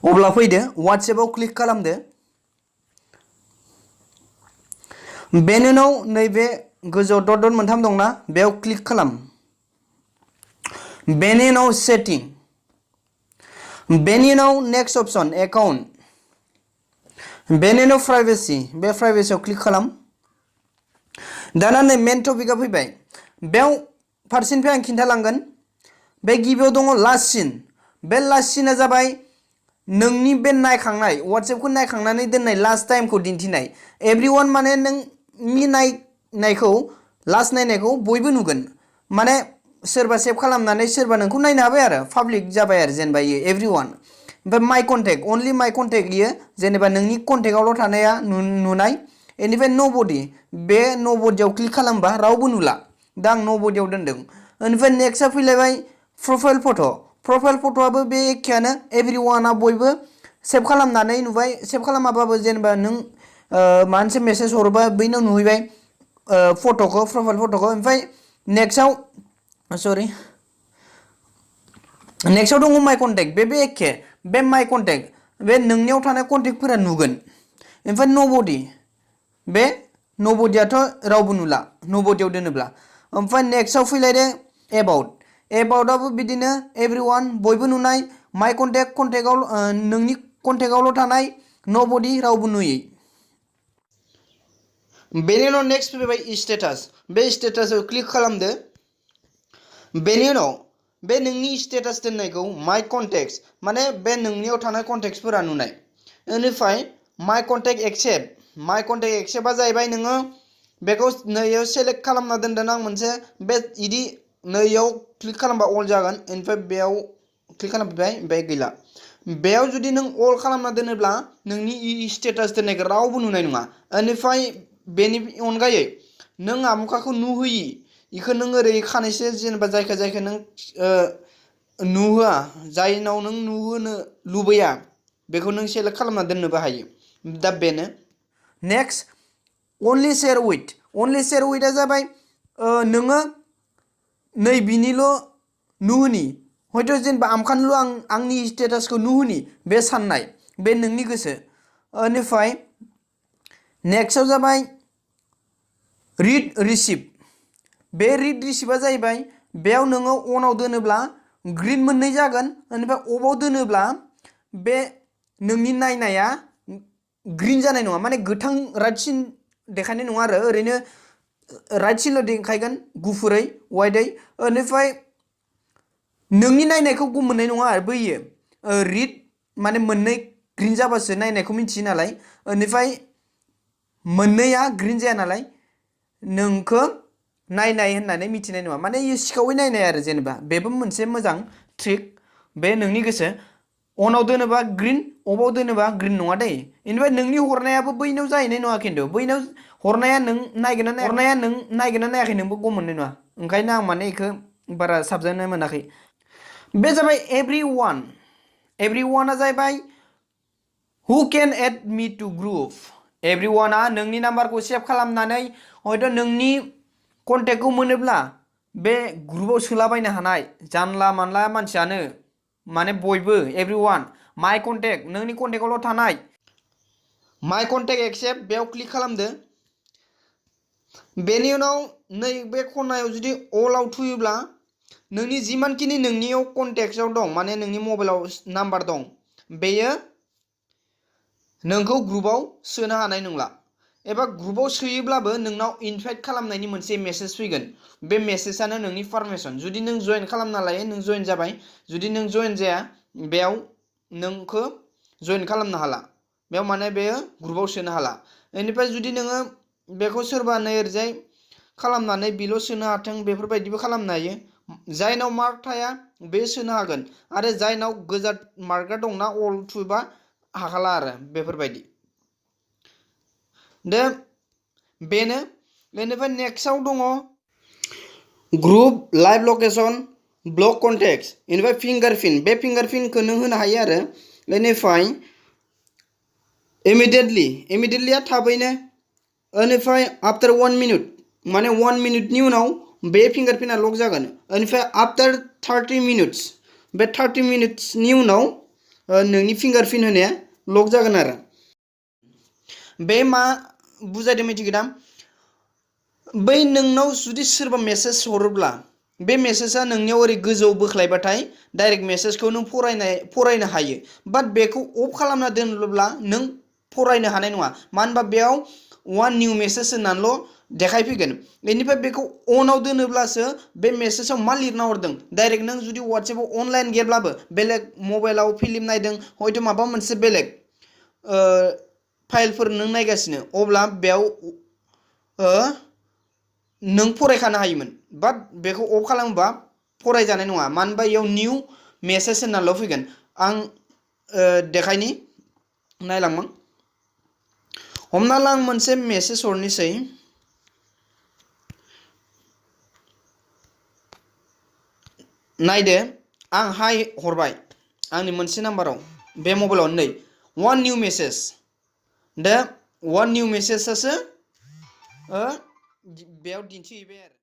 अब्ला फैदो WhatsAppआव क्लिक खालामदो बेनि उनाव नैबे गोजौ डट डट मोनथाम दंना बेयाव क्लिक खालाम बेनि उनाव सेटिं बेनि उनाव नेक्स्ट ऑप्शन एकाउंट बेनि उनाव प्राइवेसी बे प्राइवेसीआव क्लिक खालाम दाना नै मेन टपिकआ फैबाय बेयाव फारसेनिफ्राय आं खिन्थालांगोन बे गिबियाव दङ लास्ट सिन बे लास्ट सिना जाबाय नोंनि बे नायखांनाय WhatsAppखौ नायखांनानै दोननाय लास्ट टाइमखौ दिन्थिनाय एभ्रिवन माने नोंनि नायनायखौ लास्ट नायनायखौ बयबो नुगोन माने सोरबा सेभ खालामनानै सोरबा नोंखौ नायनो हाबाय आरो पाब्लिक जाबाय आरो जेनेबा इयो एभ्रिवन ओमफ्राय माइ कन्टेक्ट अनलि माइ कन्टेक्ट इयो जेनेबा नोंनि कन्टेक्टआवल' थानाया नुनाय बेनिफ्राय नबडी बे नबडीआव क्लिक खालामबा रावबो नुला दा आं नबडीआव दोनदों बेनिफ्राय नेक्स्टआ फैलायबाय प्रफाइल फट'आबो बे एखेयानो एभ्रिवानआ बयबो सेभ खालामनानै नुबाय सेभ खालामाबाबो जेनेबा नों माबा मोनसे मेसेज हरोबा बैनाव नुहैबाय फट'खौ प्रफाइल फट'खौ ओमफ्राय नेक्स्टआव नेक्स्टआव दङ माइ कन्टेक्ट बे एखे बे माइ कन्टेक्ट बे नोंनियाव थानाय कन्टेक्टफोरा नुगोन ओमफ्राय नबडी बे नबडीआथ' रावबो नुला नबडीआव दोनोब्ला ओमफ्राय नेक्स्टआव फैलायदो एबाउटआबो बिदिनो एभ्रिवान बयबो नुनाय माइ कन्टेक्टआव नोंनि कन्टेक्टआवल' थानाय नबडी रावबो नुयै बेनि उनाव नेक्स्ट फैबाय स्टेटास बे स्टेटासआव क्लिक खालामदो बेनि उनाव बे नोंनि स्टेटास दोननायखौ माइ कन्टेक्ट्स माने बे नोंनियाव थानाय कन्टेक्ट्सफोरा नुनाय बेनिफ्राय माइ कन्टेक्ट एक्सेप्टआ जाहैबाय नोङो बेखौ नैयाव सेलेक्ट खालामना दोनदों आं मोनसे बे इदि नैयाव क्लिक खालामबा अल जागोन ओमफ्राय बेयाव क्लिक खालामबाय ओमफ्राय गैला बेयाव जुदि नों अल खालामना दोनोब्ला नोंनि स्टेटास दोननायखौ रावबो नुनाय नङा बेनिफ्राय बेनि अनगायै नों आमुखाखौ नुहोयि इखौ नों ओरै खानैसो जेनेबा जायखौ नों नुहोआ जायनाव नों नुहोनो लुबैया बेखौ नों सेलेक्ट खालामना दोननोबो हायो दा बेनो नेक्स्ट अनलि शेयार विथआ जाबाय नोङो नै बिनिल' नुहोनि हयथ' जेनेबा आमखानल' आंनि स्टेटासखौ नुहोनि बे साननाय बे नोंनि गोसो बेनिफ्राय नेक्स्टआव जाबाय रिड रिसिप्ट बे रिड रिसिप्टआ जाहैबाय बेयाव नोङो अनाव दोनोब्ला ग्रिन मोननै जागोन बेनिफ्राय अफआव दोनोब्ला बे नोंनि नायनाया ग्रिन जानाय नङा माने गोथां राइटसिन देखायनाय नङा आरो ओरैनो राइटसिनल' देखायगोन गुफुरै वाइटै बेनिफ्राय नोंनि नायनायखौ मोननाय नङा आरो बैयो रिड माने मोननै ग्रिन जाबासो नायनायखौ मिथियो नालाय बेनिफ्राय मोननैया ग्रिन जाया नालाय नोंखौ नायनाय होननानै मिथिनाय नङा माने इयो सिखावै नायनाय आरो जेनेबा बेबो मोनसे मोजां ट्रिक बे नोंनि गोसो अनाव दोनोबा ग्रिन अफआव दोनोबा ग्रिन नङा दै बेनिफ्राय नोंनि हरनायाबो बैनाव जाहैनाय नङा खिन्थु बैनाव हरनाया नों नायगोन ना नायाखै नोंबो गम मोननाय नङा ओंखायनो आं माने बेखौ बारा साबजानाय मोनाखै बे जाबाय एभ्रिवानआ जाहैबाय हु केन एड मी टु ग्रुप एभ्रिवानआ नोंनि नाम्बारखौ सेभ खालामनानै हयथ' नोंनि कन्टेक्टखौ मोनोब्ला बे ग्रुपआव सोलाबायनो हानाय जानला मानला मानसियानो माने बयबो एभ्रिवान माइ कन्टेक्ट नोंनि कन्टेक्टआवल' थानाय माइ कन्टेक्ट एक्सेप्ट बेयाव क्लिक खालामदो बेनि उनाव नैबे खनायाव जुदि अलाव थुयोब्ला नोंनि जिमानखिनि नोंनियाव कन्टेक्टआव दं माने नोंनि मबाइलाव नाम्बार दं बेयो नोंखौ ग्रुपआव सोनो हानाय नंला एबा ग्रुपआव सोयोब्लाबो नोंनाव इनभाइट खालामनायनि मोनसे मेसेज फैगोन बे मेसेजआनो नोंनि पारमिसन जुदि नों जइन खालामना लायो नों जइन जाबाय जुदि नों जइन जाया बेयाव नोंखौ जइन खालामनो हाला बेयाव माने बेयो ग्रुपआव सोनो हाला बेनिफ्राय जुदि नोङो बेखौ सोरबा नै ओरैजाय खालामनानै बेल' सोनो हाथों बेफोरबायदिबो खालामनो हायो जायनाव मार्क थाया बे सोनो हागोन आरो जायनाव गोजा मार्कआ दंना अल थुबा हाखाला आरो बेफोरबायदि दा बेनो बेनिफ्राय नेक्स्टआव दङ group live location block contacts बेनिफ्राय फिंगारप्रिन्ट बे फिंगारप्रिन्टखौ नों होनो हायो आरो बेनिफ्राय इमिडियेटलिया थाबैनो बेनिफ्राय आफ्टार 1 मिनिट माने 1 मिनिटनि उनाव बे फिंगारप्रिन्टआ लक जागोन बेनिफ्राय आफ्टार 30 मिनिट्स बे 30 मिनिट्सनि उनाव नोंनि फिंगारप्रिन्ट होनाया लक जागोन आरो बे मा बुजायदों मिथिगौ दा बै नोंनाव जुदि सोरबा मेसेज हरोब्ला बे मेसेजआ नोंनियाव ओरै गोजौआव बोख्लायबाथाय डाइरेक्ट मेसेजखौ नों फरायनो हायो बाट बेखौ अफ खालामना दोनोब्ला नों फरायनो हानाय नङा मानो होनबा बेयाव वान निउ मेसेज होननानैल' देखायफैगोन बेनिफ्राय बेखौ अनाव दोनोब्लासो बे मेसेजाव मा लिरना हरदों डाइरेक्ट नों जुदि वाट्सएपआव अनलाइन गैयाब्लाबो बेलेग मबाइलाव फिल्म नायदों हयथ' माबा मोनसे बेलेग फाइलफोर नों नायगासिनो अब्ला बेयाव नों फरायखानो हायोमोन बाट बेखौ अफ खालामोबा फरायजानाय नङा मानो होनबा इयाव निउ मेसेज होननानैल' फैगोन आं देखायनि नायलांमोन हमना ला आं मोनसे मेसेज हरनोसै नायदो आं हाय हरबाय आंनि मोनसे नाम्बाराव बे मबाइलाव नै वान निउ मेसेज दा वान निउ मेसेजआसो बेयाव दिन्थिहैबाय आरो